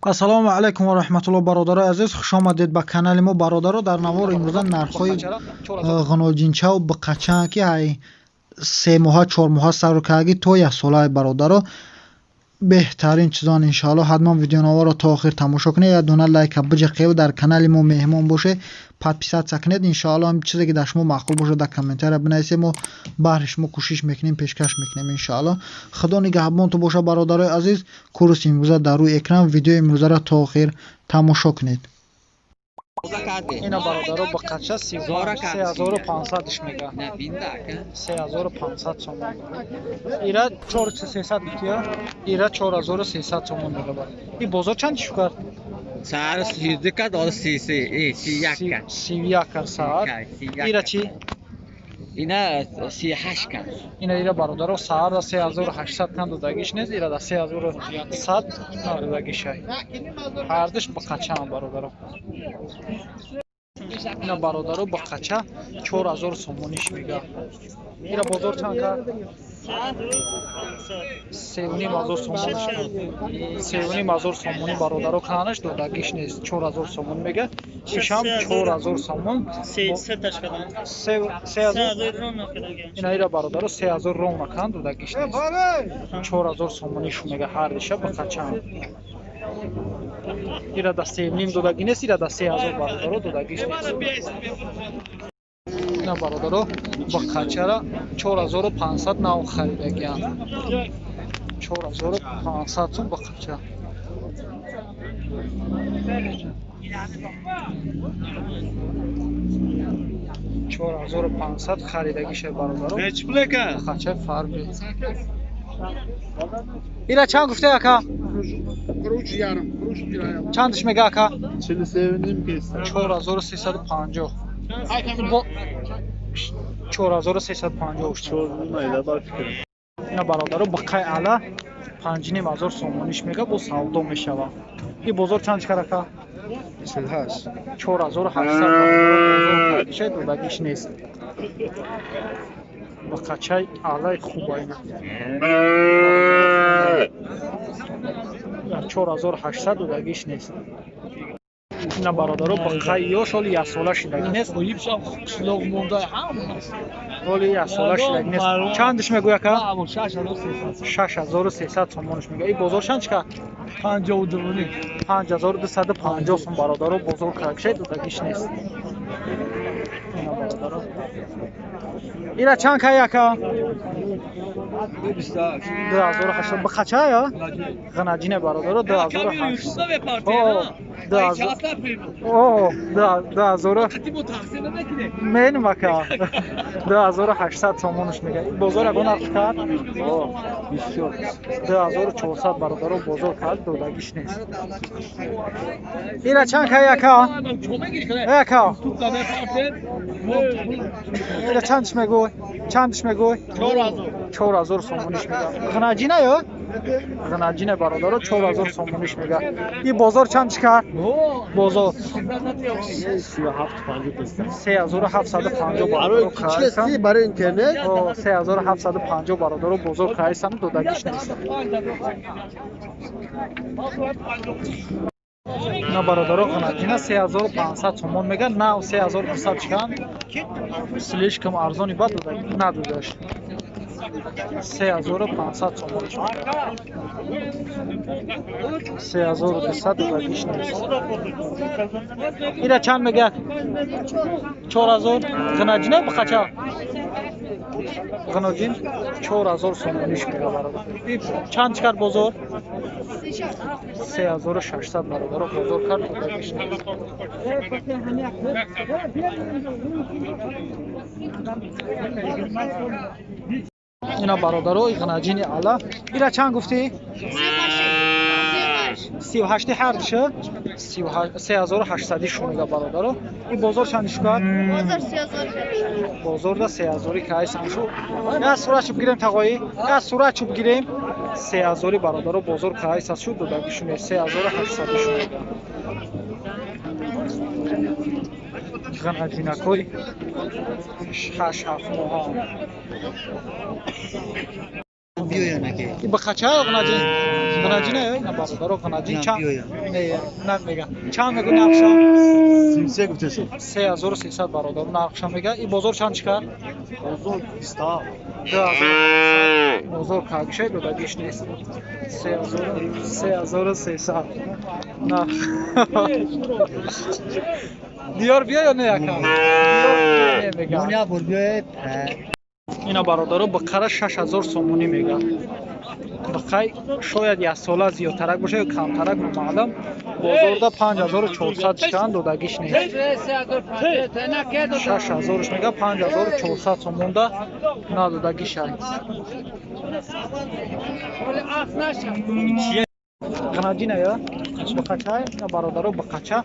Ассалому алайкум ва раҳматуллоҳ, бародарои азиз, хуш омадед ба канали мо. Бародаро, дар навори имрӯза нархҳои ғуноҷинчаву биқачаанд, ки ай 3 моҳа, 4 моҳа сару кардаги то яксолаи, бародаро, беҳтарин чизон. Иншоалло, ҳатман видеонаворо то охир тамошо кунед, як дона лайка биҷақеву дар канали мо меҳмон бошед, подписаться кунед. Иншоалло, ҳам чизе ки дар шумо маъқул бошад, дар комментария бинависед, мо баҳри шумо кӯшиш мекунем, пешкаш мекунем, иншоалло. Худо нигаҳбонтон бошад, бародарои азиз. Курси имрӯза дар рӯи экран, видеои имрӯзаро то охир тамошо кунед. Ина, бародаро, биқача 3500-ш мега, 3500 сомон. Ира 4300 гуфтия, ира 4300 сомон мега. И бозор чанд шу кард? Саҳар 32 кард, ҳоло 33, 31 кард. 31 кард саҳар. Ира чӣ? Ина 38 кард. Ина, ира, бародаро, саҳар 3800 кан додагиш нест, ира да 3100 додагишай. Ҳардуш биқачаам, бародаро. Ина, бародаро, биқача 4000 сомониш мега. Ира бозор чанд кард? 3500 сомониш, 3500 сомонӣ, бародаро, канаш додагиш нест, 4000 сомон мега. Ишам 4000 сомон. Ина, ира, бародаро, 3000 ровно кан додагиш нест, 4000 сомонишу мега. Ҳардиша биқачаам. Ира да 3,5 додагӣ нест, ира да 3000, бародаро, додагиш нест. Ина, бародаро, биқачара 4500 нав харидагиам, 4500 сум биқача. 4500 харидагиша, бародаро, биқача фарби. Ира чанд гуфте, ака? Чандш мега, ака? 4350, 4350. Ина, бародаро, биқай ала 5500 сомониш мега, бо савдо мешава. И бозор чанд чикар, ака? 4800, бозор додагиш нест. Биқачаи алаи хуба ина 4800 додагиш нест. Ина, бародаро, биқаи ёш, ҳоли яксола шидаги нест, ҳоли яксола шидаги нест. Чандш мегӯй, ака? 6300 сомонш мега. И бозор чанд чика? 5250 сом, бародаро, бозор каракшай додагиш нест. Ина, бародаро, ира чанд кай, ака? 2800. Биқача ё ғанаҷине, бародаро, 2800. 2000 меним, ака, 2800 сомонш мега. Бозор ягон нарх кард? 2400, бародаро, бозор кард, додагиш нест. Ира чанд кай, ака? Ака, ира чандш мегӯй? Чандш мегӯй? 4000 сомониш мега. Ғанаҷина ё ғанаҷине, бародаро, 4000 сомониш мега. И бозор чандш кард? Бозор 3750, бародаро. Барои интернет. 3750, бародаро, бозор кайсан додагиш нест. На, бародаро, ғанаҷина 3500 сомон мега, на 3200 чикан, слишком арзони бад надодашт. 3500 сомониш мега, 3200 додагиш нест. Ира чанд мега? 4000. Ғанаҷина биқача ғаноҷин 4000 сомониш мега, бародар. Чанд чикар бозор? 3600, бародаро, бозор кард, додагиш нест. Ина, бародаро, ғанаҷини ала. Ира чанд гуфтӣ? 38-и ҳардуша 3800-и шу мега, бародаро. И бозор чанд шу кард? Бозорда 3000-и кайсан шу. Я сурат чӯб гирем, тағоӣ, я сурат чӯб гирем. 3000-и, бародаро, бозор кайса шу, додагишу нест. 3800-и шу мега. Ғанаҷинакҳои 6-7 моҳа. Бақача ғнаҷин? Ғнаҷин на бародаро, ғнаҷин чанд? Не, на мега. Чанд мегӯ нархша? 33 гуфтеси. 3300 бародаро нархша мега. И бозор чанд чикар? Бозор 27. 2000 бозор кагшай додагиш нест. 3000 3300 нарх. Диёр биё ё не яка? Диёр не мега. Муня бур биё. Ина бародаро бақара 6000 сомонӣ мега. Бақай шояд як сола зиёдтарак боша ё камтарак, номаълум. Бозорда 5400 шикан, додагиш нест. 6000 мега, 5400 сомонда надодагишай. Ғнаҷина ё? Бақачай? Ина бародаро бақача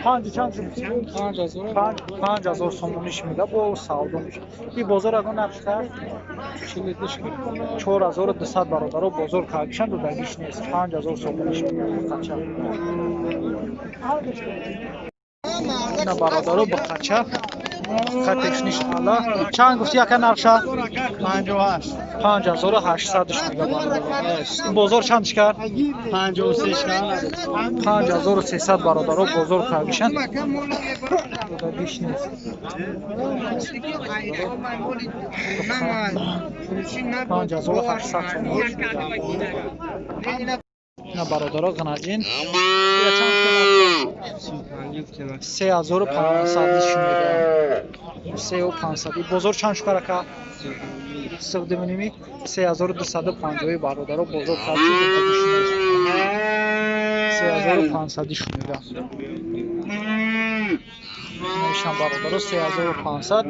панҷ чанд шуд? 5000 сомониш мега, бо савдо мешад. И бозор ягон нарх кард? 4200 бародаро бозор кардишан, додагиш нест. 5000 сомониш мега бақача. Ина бародаро бақача хатешниш ала. Чанд гуфти яка нархша? 58. 5800 мега бародаро. Бозор чанд шикар? 53 шикар. 5300 бародаро бозор кардишан. Додагиш нест. 5800 сомониш мега. Ина бародаро ғнаҷин. Ира чанд 3500 мега. 3500. Бозор чанд шукар ака? Сиғдиминими 3250 бародаро бозор кардишан, додагиш нест. 3500 мега. Ишам бародаро 3500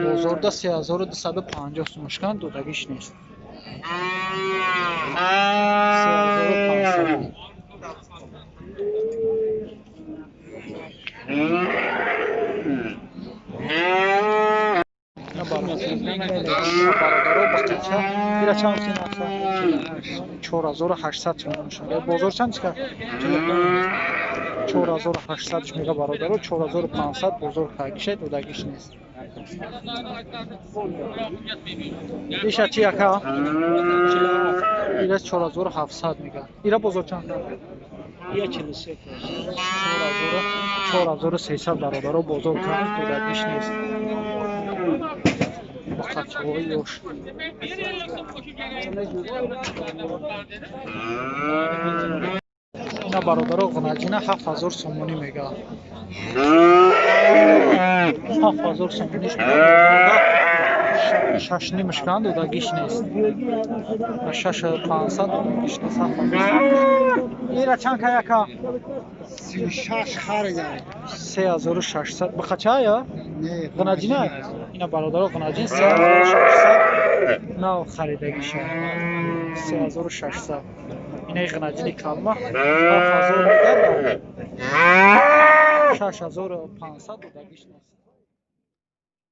бозорда 3250 сомон додагиш нест. 3500. Бародаро бақача ира чанд гуфти нарха? 4800 сомон мега. Бозор чанд чикар? 4800 мега бародаро, 4500 бозор кардишай, додагиш нест. Иша чи яка? Ира 4700 мега. Ира бозор чанд? 4300 бародаро бозор кард, додагиш нест. Бақачаҳои ёш. Ина бародаро ғнаҷина 7000 сомонӣ мега. 7000 сомониш мега. Шашнимаш кан, додагиш нест. 6500 додагиш нест. 7000. Ира чанд ка яка? 36 харида. 3600. Бақача ё? Не, Ғнаҷина? Ина бародаро ғнаҷин 3600 нав харидагиша. 3600. Инаи ғнаҷини калма 7000 мега, 6500 додагиш нест.